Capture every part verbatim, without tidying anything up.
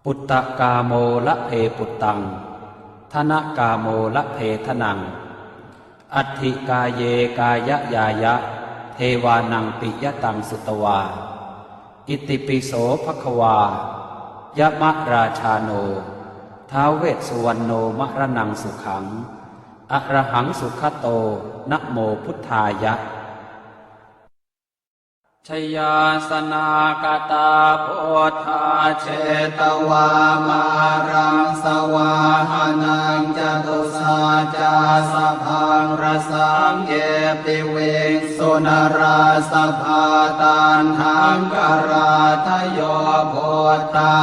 Puttakāmo labhe puttaṃ, dhanakāmo labhe dhanaṃ, atthi kāye kāyañāya, devānaṃ piyataṃ sutvā. Itipi so bhagavā, yamarājāno, ท้าว Vessuvaṇṇo, maraṇaṃ sukhaṃ, arahaṃ sugato, namo buddhāya. Jayāsanāgatā buddhā, jetvā māraṃ savāhanaṃ, catusaccāsabhaṃ rasaṃ, ye piviṃsu narāsabhā. Taṇhaṅkarādayo buddhā,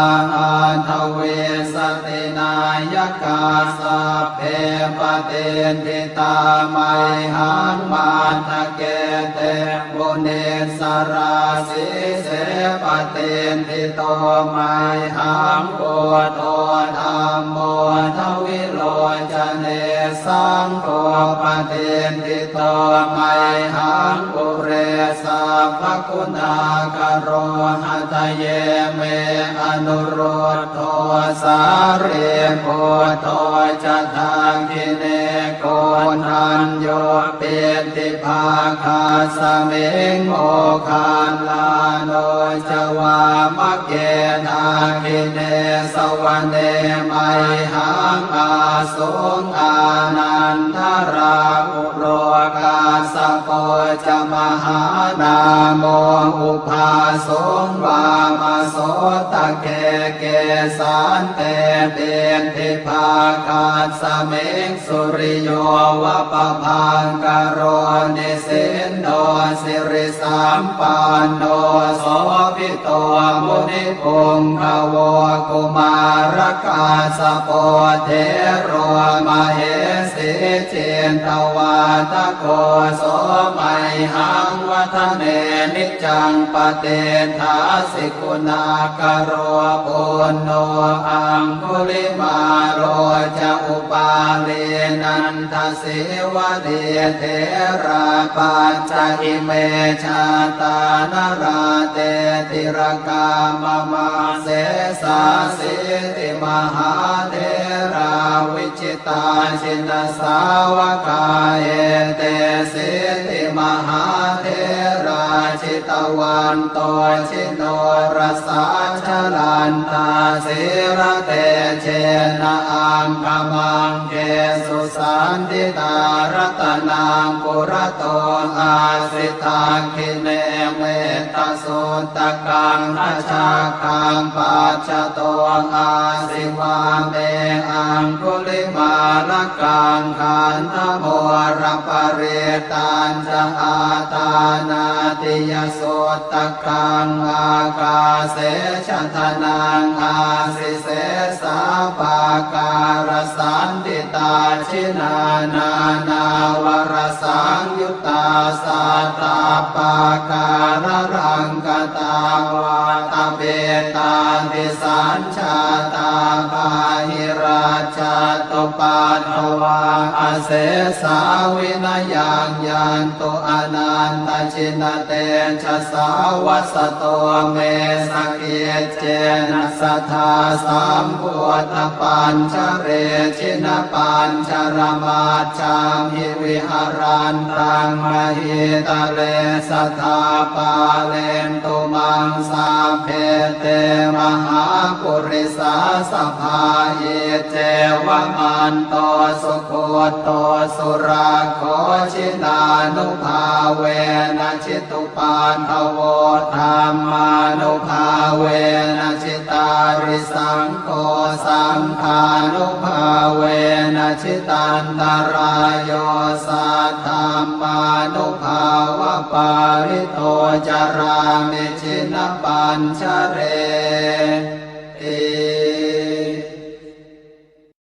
aṭṭhavīsati nāyakā, sabbe patiṭṭhi tā mayhaṃ, matthake te munissarā. Sīse patiṭṭhito mayhaṃ, buddho dhammo dvilocane, saṅgho patiṭṭhito mayhaṃ, ure sabbaguṇākaro. Hadaye me anurud dho, sārīputto ca dakkhiṇe, koṇḍañño piṭṭhibhāgasmiṃ, moggallāno ca vāmake. Dakkhiṇe savane mayhaṃ, āsuṃ ānandarāhulo, kassapo ca mahānāmo, ubhāsuṃ vāmasotake. Kesante piṭṭhibhāgasmiṃ, suriyo va pabhaṅkaro, nisinno sirisampanno, sobhito munipuṅgavo. Kumārakassapo thero, mahesī cittavādako, so mayhaṃ vadane niccaṃ, patiṭṭhāsi guṇākaro. Puṇṇo aṅgulimālo ca, upālī nandasīvalī, therā pañca ime jātā, nalāṭe tilakā mama. Sesāsīti mahātherā, vi jitā jinasāvakā, etesīti mahātherā, jitavanto jinorasā, jalantā sīlatejena, aṅgamaṅgesu saṇṭhitā. Ratanaṃ purato āsi, dakkhiṇe metta suttakaṃ, dhajaggaṃ pacchato āsi, vāme aṅgulimālakaṃ. Khandhamoraparittañca, āṭānāṭiyasuttakaṃ, ākāse chadanaṃ āsi, sesā pākārasaṇṭhitā. Jinā nānāvarasaṃyut tā, sattappākāralaṅkatā, vātapittādisañjātā, bāhirajjhattupaddavā, asesā vinayaṃ yantu, anantajinatejasā. Vasato me sakic cena, sadā sambuddhapañjare, jinapañjaramajjhamhi, viharantaṃ mahītale, sadā pālentu maṃ sabbe, te mahāpurisāsabhā. Iccevamanto sugutto surakkho, jinānubhāvena jitu paddavo, dhammānubhāvena jitārisaṅgho, saṅghānubhāvena jitantarāyo, saddhammānubhāvapālito carāmi jinapañjare.